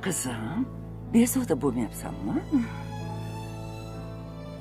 Qizim, bezovta bo'lmayapsanmi?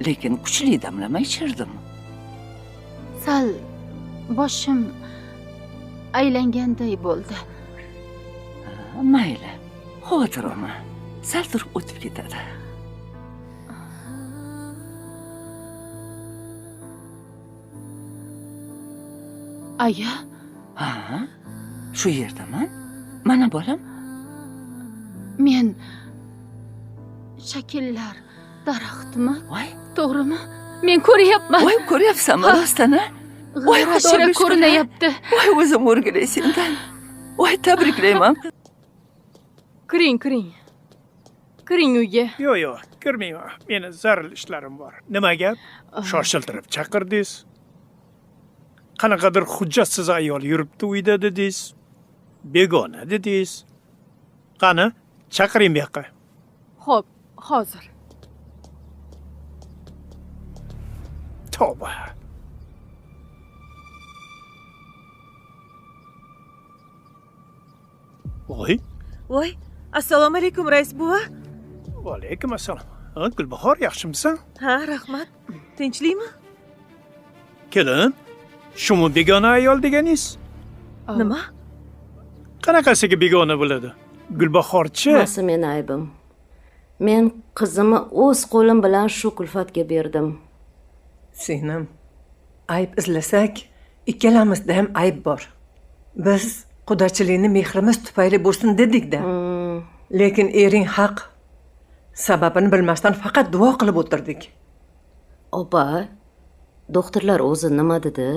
Lekin kuchli damlama ichirdim. Sal boshim aylanganday bo'ldi. Mayli, xavotir olma. Sal turib o'tib ketadi. Aya? Ha, shu yerdaman. Mana bolam. Men shakllar daraxtmi? Voy, to'g'rimi? Men ko'ryapman. Voy, ko'ryapsanmi rostdan-a? Voy, Xudoga ko'rinyapti. Voy, o'zim o'rgilay sendan. Voy, tabriklayman. Kiring, kiring. Kiring uyga. Yo'q, yo'q, kirmayman. Meni zarur ishlarim bor. Nima gap? Shoshiltirib chaqirdingiz. Qanaqadir hujjatsiz ayol yuribdi uyda dedingiz. Begona dedingiz. Qani, chaqiring bu yoqqa. Xo'p, hozir. Tavba. Voy. Voy, assalomu alaykum rais buva. Va alaykum assalom. Ha, Gulbahor, yaxshimisan? Ha, rahmat. Tinchlikmi? Kelin, shumi begona ayol deganingiz? Nima? Qanaqasiga begona bo'ladi? Gulbahorchi? Hammasi meni aybim. Men qizimni o'z qo'lim bilan shu kulfatga berdim. Singlim, ayb izlasak, ikkalamizda ham ayb bor. Biz qudachilikni mehrimiz tufayli bo'lsin dedik-da. Lekin ering haq. Sababini bilmasdan faqat duo qilib o'tirdik. Opa, doktorlar o'zi nima dedi?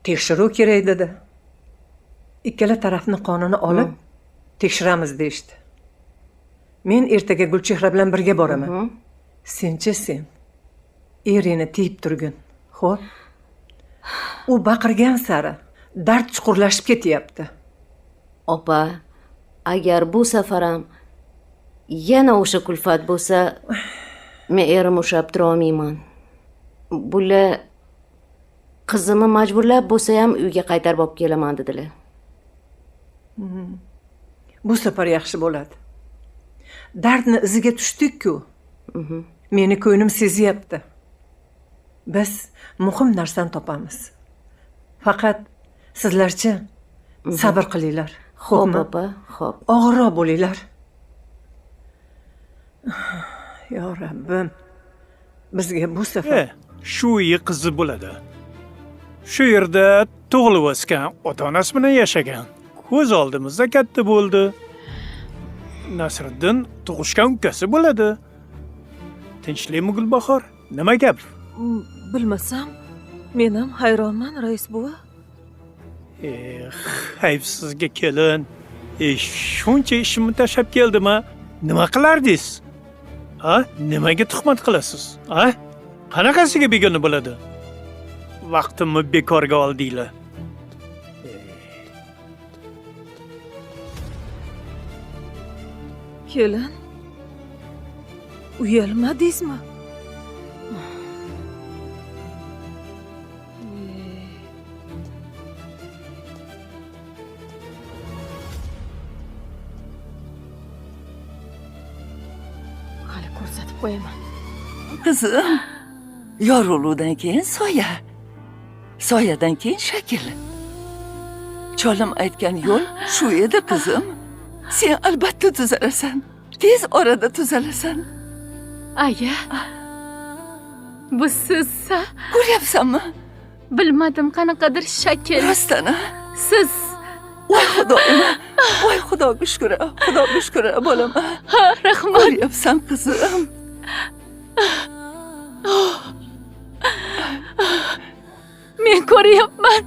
Tekshiruv kerak dedi. Ikkala tarafni qonini olib tekshiramiz deyishdi. Men ertaga Gulchehra bilan birga boraman. Senchi sen eringni tiyib turgin. Xo'p. U baqirgan sari dard chuqurlashib ketyapti. Opa, agar bu safar ham yana o'sha kulfat bo'lsa, men erim ushlab tura olmayman. Bular qizimni majburlab bo'lsa ham uyga qaytarib olib kelaman dedilar. Bu safar yaxshi bo'ladi. Dardni iziga tushdik-ku. Meni ko'nglim sezyapti. Biz muhim narsani topamiz. Faqat sizlarchi sabr qilinglar. Xo'p, opa, xo'p. Og'irroq bo'linglar. Yo Rabbim, bizga bu safar shu uyi qizi bo'ladi. Shu yerda tug'ilib o'sgan, ota-onasi bilan yashagan. Ko'z oldimizda katta bo'ldi. Nasriddin tug'ishgan ukasi bo'ladi. Tinchlikmi Gulbahor? Nima gap? Bilmasam, men ham hayronman rais buva. Hayf sizga kelin. Shuncha ishimni tashlab keldim-a? Nima qilardingiz? Ha? Nimaga tuhmat qilasiz? Ha? Qanaqasiga begona bo'ladi? Vaqtimni bekorga oldinglar. Kelin, uyalmadingizmi? Hali ko'rsatib qo'yaman. Qizim, yorug'likdan keyin soya, soyadan keyin shakl. Cholim aytgan yo'l shu edi qizim. Sen albatta tuzalasan. Tez orada tuzalasan. Aya, bu sizsa? Ko'ryapsanmi? Bilmadim, qanaqadir shakl. Rostdan-a? Siz. Voy Xudoyim, voy Xudoga shukr, Xudoga shukr bolam. Ha, rahmat. Ko'ryapsan qizim. Men ko'ryapman.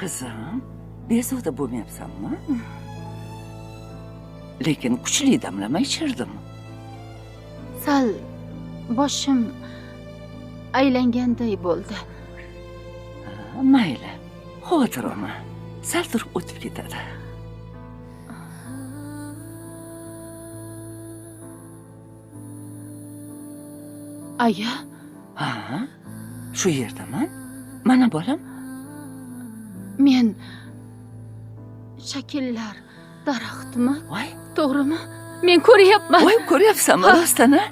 Qizim, bezovta bo'lmayapsanmi? Lekin kuchli damlama ichirdim. Sal boshim aylanganday bo'ldi. Mayli, xavotir olma. Sal turib o'tib ketadi. Aya? Ha, shu yerdaman. Mana bolam. Men shakllar daraxtmi? Voy, To'g'rimi? Men ko'ryapman. voy, ko'ryapsanmi rostdan a?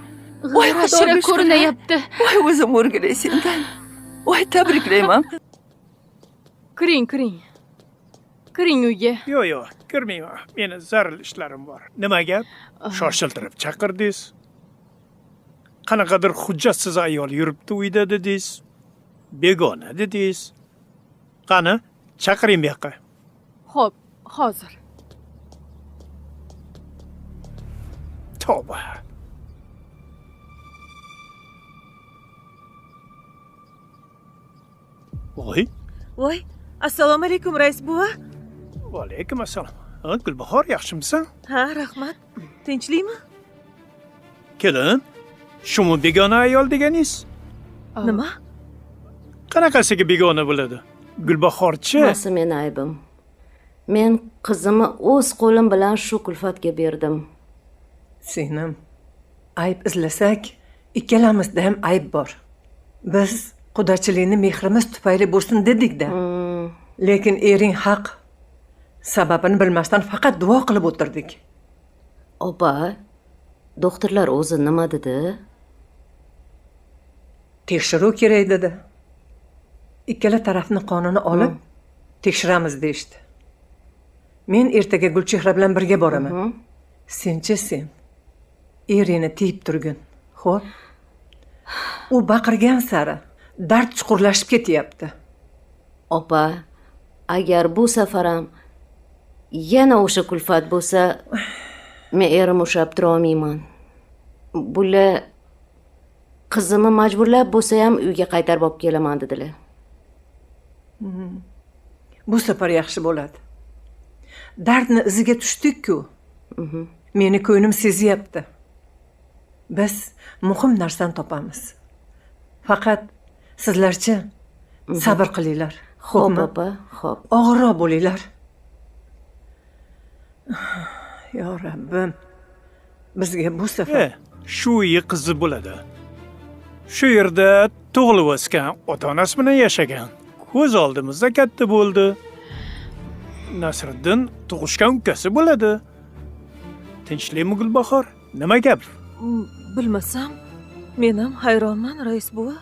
Voy, G'ira Xudoga shira shukur. ko'rinayapti. Voy, o'zim o'rgilay sendan. Voy, tabriklayman. Kiring, kiring. Kiring uyga. Yo'q, yo'q, kirmayman. Meni zarur ishlarim bor. Nima gap? Shoshiltirib chaqirdingiz. Qanaqadir hujjatsiz ayol yuribdi uyda dedingiz. Begona dedingiz. Qani, chaqiring bu yoqqa. Xo'p, hozir. Tavba. Voy, Voy, assalomu alaykum rais buva. Va alaykum assalom. Ha, Gulbahor, yaxshimisan? Ha, rahmat. Tinchlikmi? Kelin, shumi begona ayol deganingiz? Nima? Qanaqasiga begona bo'ladi? Gulbahorchi? Hammasi meni aybim. Men qizimni o'z qo'lim bilan shu kulfatga berdim. Singlim, ayb izlasak, ikkalamizda ham ayb bor. Biz qudachilikni mehrimiz tufayli bo'lsin dedik-da. Lekin ering haq. Sababini bilmasdan faqat duo qilib o'tirdik. Opa, doktorlar o'zi nima dedi? Tekshiruv kerak dedi. Ikkala tarafni qonini olib tekshiramiz deyishdi. Men ertaga Gulchehra bilan birga boraman. Senchi sen eringni tiyib turgin. Xo'p. U baqirgan sari dard chuqurlashib ketyapti. Opa, agar bu safar ham yana o'sha kulfat bo'lsa, men erim ushlab tura olmayman. Bular qizimni majburlab bo'lsa ham uyga qaytarib olib kelaman dedilar. Bu safar yaxshi bo'ladi. Dardni iziga tushdik-ku. Meni ko'nglim sezyapti. Biz muhim narsani topamiz. Faqat sizlarchi sabr qilinglar. Xo'p, Xo'pmi? opa, xo'p. Og'irroq bo'linglar. Yo Rabbim, bizga bu safar Shu uyi qizi bo'ladi. Shu yerda tug'ilib o'sgan, ota-onasi bilan yashagan. Ko'z oldimizda katta bo'ldi. Nasriddin tug'ishgan ukasi bo'ladi. Tinchlikmi Gulbahor? Nima gap? Bilmasam, men ham hayronman rais buva.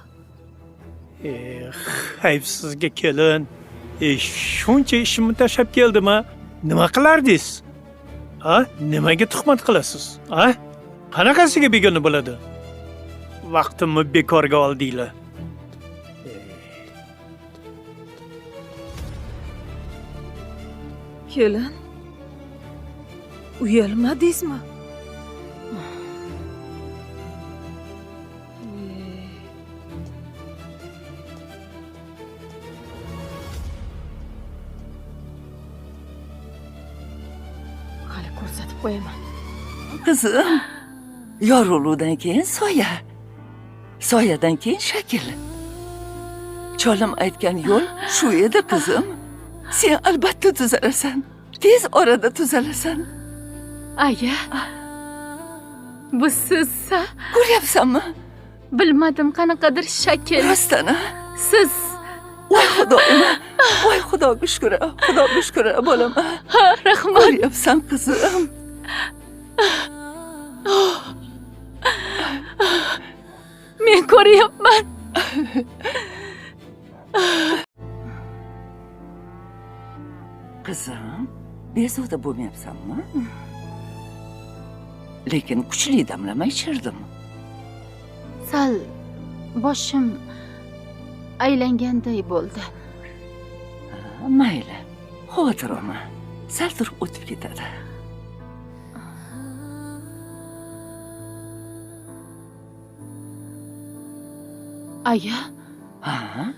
Hayf sizga kelin. Shuncha ishimni tashlab keldim-a. Nima qilardingiz? Ha? Nimaga tuhmat qilasiz? Ha? Qanaqasiga begona bo'ladi? Vaqtimni bekorga oldinglar. Kelin, uyalmadingizmi? Hali ko'rsatib qo'yaman. Qizim, yorug'likdan keyin soya. Soyadan keyin shakl. Cholim aytgan yo'l shu edi qizim. Sen albatta tuzalasan. Tez orada tuzalasan. Aya. Bu sizsa? Ko'ryapsanmi? Bilmadim qanaqadir shakl. Rostdan a? Siz. Voy Xudoyim. Voy Xudoga shukr. Xudoga shukr bolam. Ha, rahmat. Ko'ryapsan qizim. Men ko'ryapman. Qizim, bezovta bo'lmayapsanmi? Lekin kuchli damlama ichirdim. Sal boshim aylanganday bo'ldi. Ha, mayli, xavotir olma. Sal turib o'tib ketadi. Aya? Ha,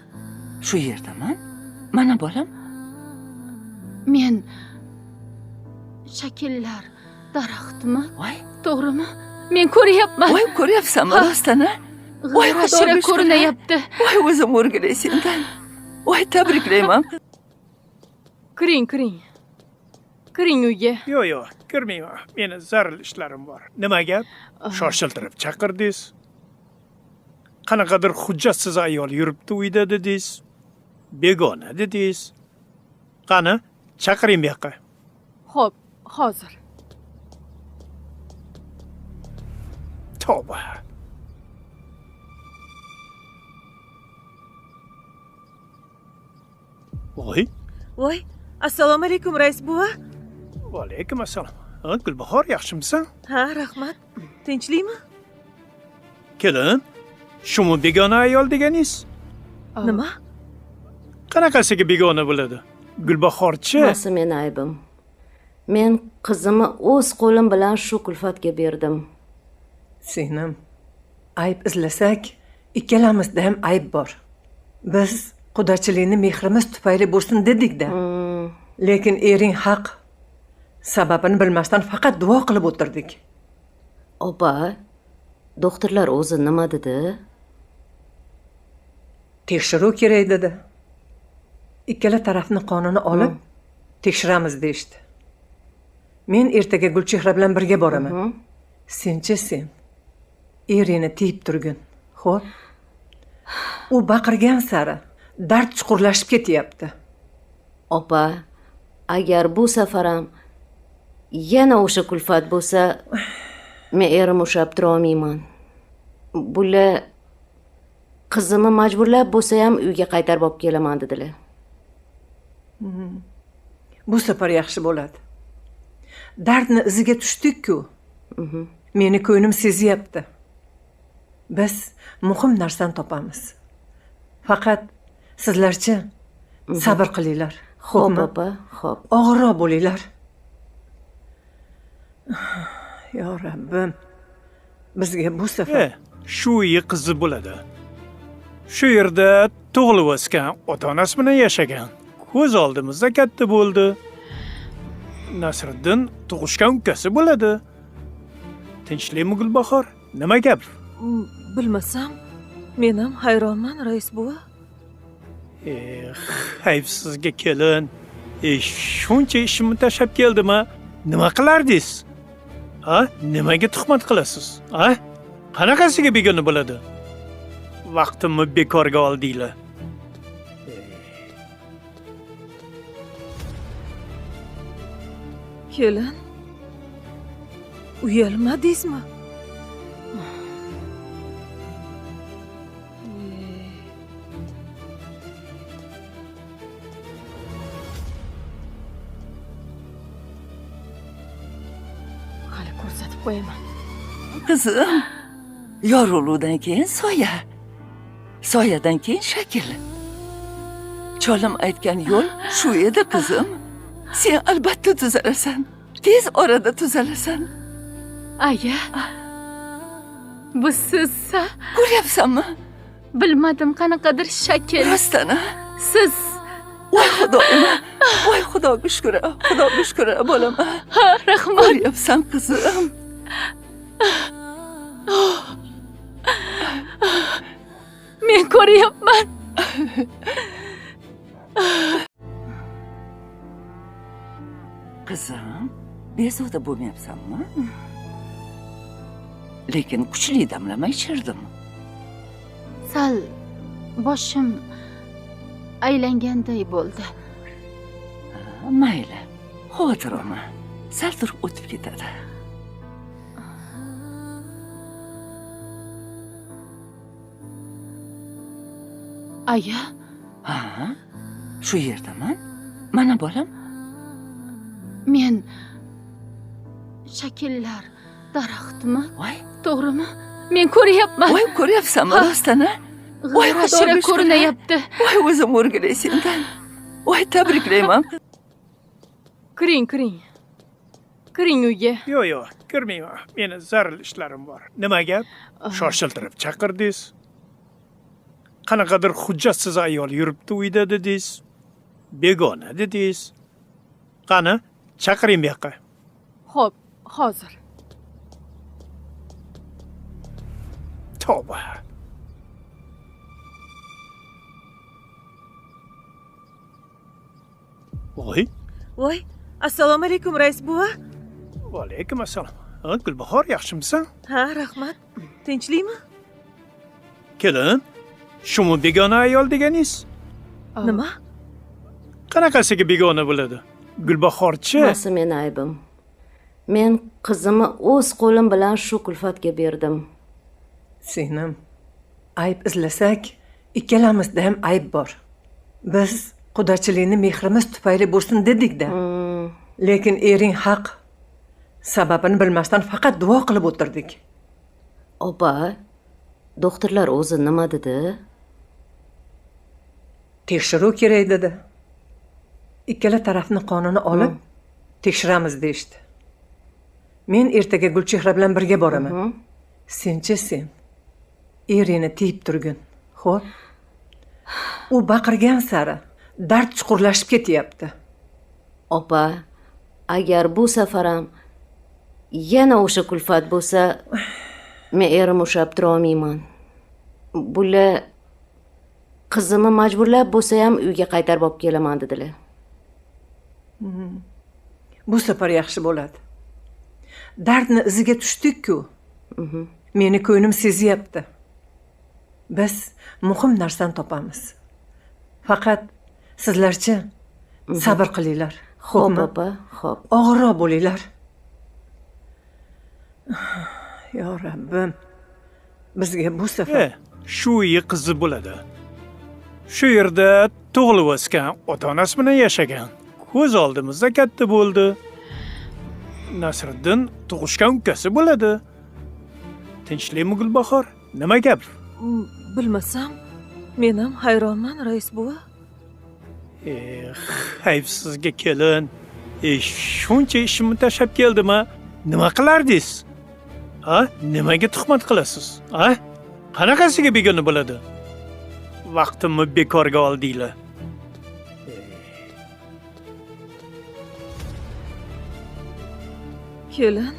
shu yerdaman. Mana bolam. Men shakllar daraxtmi? Voy. To'g'rimi? Men ko'ryapman. Voy, ko'ryapsanmi Ha. rostdan a? Voy, G'ira Xudoga shira shukur. ko'rinayapti. Voy, o'zim o'rgilay sendan. Voy, tabriklayman. Kiring, kiring. Kiring uyga. Yo'q, yo'q, kirmayman. Meni zarur ishlarim bor. Nima gap? Shoshiltirib chaqirdingiz. Qanaqadir hujjatsiz ayol yuribdi uyda dedingiz. Begona dedingiz. Qani, chaqiring bu yoqqa. Xo'p, hozir. Tavba. Voy. Voy, assalomu alaykum rais buva. Va alaykum assalom. Ha, Gulbahor, yaxshimisan? Ha, rahmat. Tinchlikmi? Kelin, shumi begona ayol deganingiz? Nima? Qanaqasiga begona bo'ladi? Gulbahorchi? Hammasi meni aybim. Men qizimni o'z qo'lim bilan shu kulfatga berdim. Singlim, ayb izlasak, ikkalamizda ham ayb bor. Biz qudachilikni mehrimiz tufayli bo'lsin dedik-da. Lekin ering haq. Sababini bilmasdan faqat duo qilib o'tirdik. Opa, doktorlar o'zi nima dedi? Tekshiruv kerak dedi. Ikkala tarafni qonini olib tekshiramiz deyishdi. Men ertaga Gulchehra bilan birga boraman. Senchi sen eringni tiyib turgin. Xo'p. U baqirgan sari dard chuqurlashib ketyapti. Opa, agar bu safar ham yana o'sha kulfat bo'lsa, men erim ushlab tura olmayman. Bular qizimni majburlab bo'lsa ham uyga qaytarib olib kelaman dedilar. Bu safar yaxshi bo'ladi. Dardni iziga tushdik-ku. Meni ko'nglim sezyapti. Biz muhim narsani topamiz. Faqat sizlarchi sabr qilinglar. Xo'p, opa, xo'p. Og'irroq bo'linglar. Yo Rabbim, bizga bu safar shu uyi qizi bo'ladi. Shu yerda tug'ilib o'sgan, ota-onasi bilan yashagan. Ko'z oldimizda katta bo'ldi. Nasriddin tug'ishgan ukasi bo'ladi. Tinchlikmi Gulbahor? Nima gap? Bilmasam, men ham hayronman rais buva. Hayf sizga kelin. Shuncha ishimni tashlab keldim-a? Nima qilardingiz? Ha? Nimaga tuhmat qilasiz? Ha? Qanaqasiga begona bo'ladi? Vaqtimni bekorga oldinglar. Kelin, uyalmadingizmi? Hali ko'rsatib qo'yaman. Qizim, yorug'likdan keyin soya, soyadan keyin shakl. Cholim aytgan yo'l shu edi qizim. Sen albatta tuzalasan. Tez orada tuzalasan. Aya, bu sizsa? Ko'ryapsanmi? Bilmadim, qanaqadir shakl. Rostdan-a? Siz. Voy Xudoyim, voy Xudoga shukr, Xudoga shukr bolam. Ha, rahmat. Ko'ryapsan qizim. Men ko'ryapman. Qizim, bezovta bo'lmayapsanmi? Lekin kuchli damlama ichirdim. Sal boshim aylanganday bo'ldi. Mayli, xavotir olma. Sal turib o'tib ketadi. Aya? Ha, shu yerdaman. Mana bolam. Men shakllar daraxtmi? Voy, to'g'rimi? Men ko'ryapman. Voy, ko'ryapsanmi rostdan-a? Voy, g'ira-shira ko'rinyapti. Voy, o'zim o'rgilay sendan. Voy, tabriklayman. Kiring, kiring. Kiring uyga. Yo'q, yo'q, kirmayman. Meni zarur ishlarim bor. Nima gap? Shoshiltirib chaqirdingiz. Qanaqadir hujjatsiz ayol yuribdi uyda dedingiz. Begona dedingiz. Qani, chaqiring bu yoqqa. Xo'p, hozir. Tavba. Voy. Voy, assalomu alaykum rais buva. Va alaykum assalom. Ha, Gulbahor, yaxshimisan? Ha, rahmat. Tinchlikmi? Kelin, shumi begona ayol deganingiz? Nima? Qanaqasiga begona bo'ladi? Gulbahorchi? Hammasi meni aybim. Men qizimni o'z qo'lim bilan shu kulfatga berdim. Singlim, ayb izlasak, ikkalamizda ham ayb bor. Biz qudachilikni mehrimiz tufayli bo'lsin dedik-da. Lekin ering haq. Sababini bilmasdan faqat duo qilib o'tirdik. Opa, doktorlar o'zi nima dedi? Tekshiruv kerak dedi. Ikkala tarafni qonini olib tekshiramiz deyishdi. Men ertaga Gulchehra bilan birga boraman. Senchi sen eringni tiyib turgin. Xo'p. U baqirgan sari dard chuqurlashib ketyapti. Opa, agar bu safar ham yana o'sha kulfat bo'lsa, men erim ushlab tura olmayman. Bular qizimni majburlab bo'lsa ham uyga qaytarib olib kelaman dedilar. Bu safar yaxshi bo'ladi. Dardni iziga tushdik-ku. Meni ko'nglim sezyapti. Biz muhim narsani topamiz. Faqat sizlarchi sabr qilinglar. Xo'p, opa, xo'p. Og'irroq bo'linglar. Yo Rabbim, bizga bu safar shu uyi qizi bo'ladi. Shu yerda tug'ilib o'sgan, ota-onasi bilan yashagan. Ko'z oldimizda katta bo'ldi. Nasriddin tug'ishgan ukasi bo'ladi. Tinchlikmi Gulbahor? Nima gap? Bilmasam, men ham hayronman, rais buva. Hayf sizga kelin. Shuncha ishimni tashlab keldim-a? Nima qilardingiz? Ha? Nimaga tuhmat qilasiz? Ha? Qanaqasiga begona bo'ladi? Vaqtimni bekorga oldinglar. Kelin,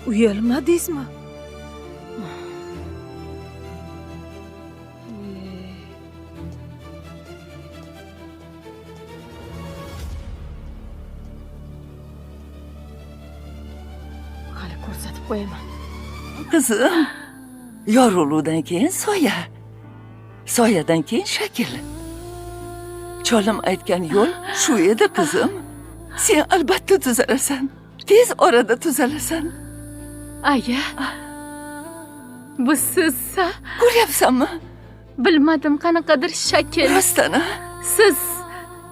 uyalmadingizmi? Hali ko'rsatib qo'yaman. Qizim, yorug'likdan keyin soya, soyadan keyin shakl. Cholim aytgan yo'l shu edi, qizim. Sen albatta tuzalasan. Tez orada tuzalasan. Aya, bu sizsa? Ko'ryapsanmi? Bilmadim, qanaqadir shakl. Rostdan? Siz.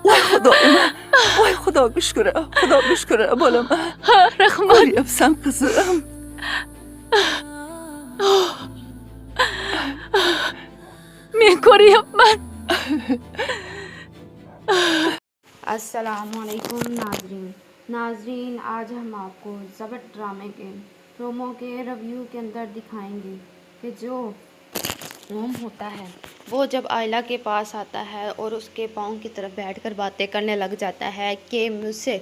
Voy Xudoyim, voy Xudoga shukr, Xudoga shukr, bolam. Ha, rahmat. Ko'ryapsan, qizim. Men ko'ryapman. अस्सलामुअलैकुम नाजरीन। नाजरीन, आज हम आपको ज़बर ड्रामे के प्रोमो के रिव्यू के अंदर दिखाएंगे कि जो ओम होता है वो जब आयला के पास आता है और उसके पाँव की तरफ बैठकर बातें करने लग जाता है कि मुझसे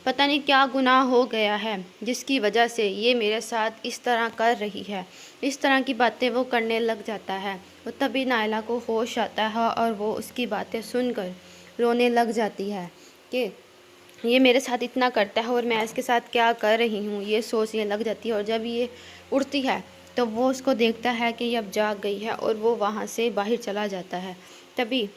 पता नहीं क्या गुनाह हो गया है जिसकी वजह से ये मेरे साथ इस तरह कर रही है। इस तरह की बातें वो करने लग जाता है और तभी नायला को होश आता है और वो उसकी बातें सुनकर रोने लग जाती है कि ये मेरे साथ इतना करता है और मैं इसके साथ क्या कर रही हूँ, ये सोचने लग जाती है। और जब ये उठती है तो वो उसको देखता है कि ये अब जाग गई है और वो वहाँ से बाहर चला जाता है। तभी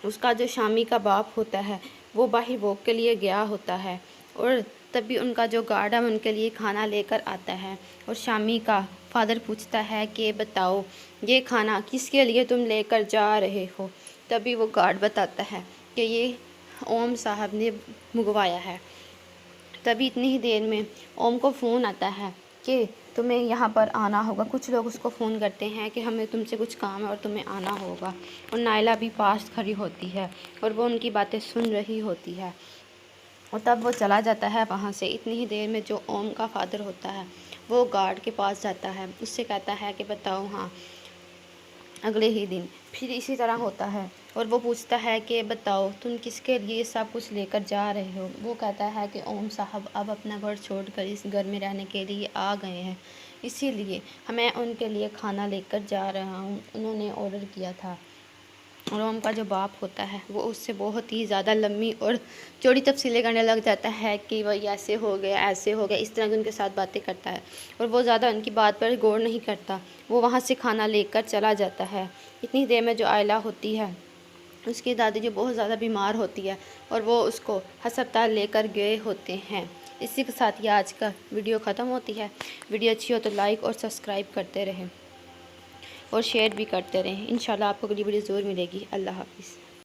उसका जो शामी का बाप होता है वो बाहर वॉक के लिए गया होता है और तभी उनका जो गार्ड है उनके लिए खाना लेकर आता है और शामी का फादर पूछता है कि बताओ ये खाना किसके लिए तुम लेकर जा रहे हो। तभी वो गार्ड बताता है कि ये ओम साहब ने मंगवाया है। तभी इतनी ही देर में ओम को फ़ोन आता है कि तुम्हें यहाँ पर आना होगा। कुछ लोग उसको फ़ोन करते हैं कि हमें तुमसे कुछ काम है और तुम्हें आना होगा। और नायला भी पास खड़ी होती है और वो उनकी बातें सुन रही होती है और तब वो चला जाता है वहाँ से। इतनी ही देर में जो ओम का फादर होता है वो गार्ड के पास जाता है, उससे कहता है कि बताओ। हाँ, अगले ही दिन फिर इसी तरह होता है और वो पूछता है कि बताओ तुम किसके लिए सब कुछ लेकर जा रहे हो। वो कहता है कि ओम साहब अब अपना घर छोड़कर इस घर में रहने के लिए आ गए हैं, इसीलिए मैं उनके लिए खाना लेकर जा रहा हूँ, उन्होंने ऑर्डर किया था। और ओम का जो बाप होता है वो उससे बहुत ही ज़्यादा लंबी और चौड़ी तफसीलें करने लग जाता है कि वह ऐसे हो गया, ऐसे हो गया, इस तरह की उनके साथ बातें करता है और वो ज़्यादा उनकी बात पर गौर नहीं करता। वो वहाँ से खाना लेकर चला जाता है। इतनी देर में जो आयला होती है उसकी दादी जो बहुत ज़्यादा बीमार होती है और वो उसको अस्पताल लेकर गए होते हैं। इसी के साथ ये आज का वीडियो ख़त्म होती है। वीडियो अच्छी हो तो लाइक और सब्सक्राइब करते रहें और शेयर भी करते रहें। इंशाल्लाह आपको अगली वीडियो ज़रूर मिलेगी। अल्लाह हाफिज़।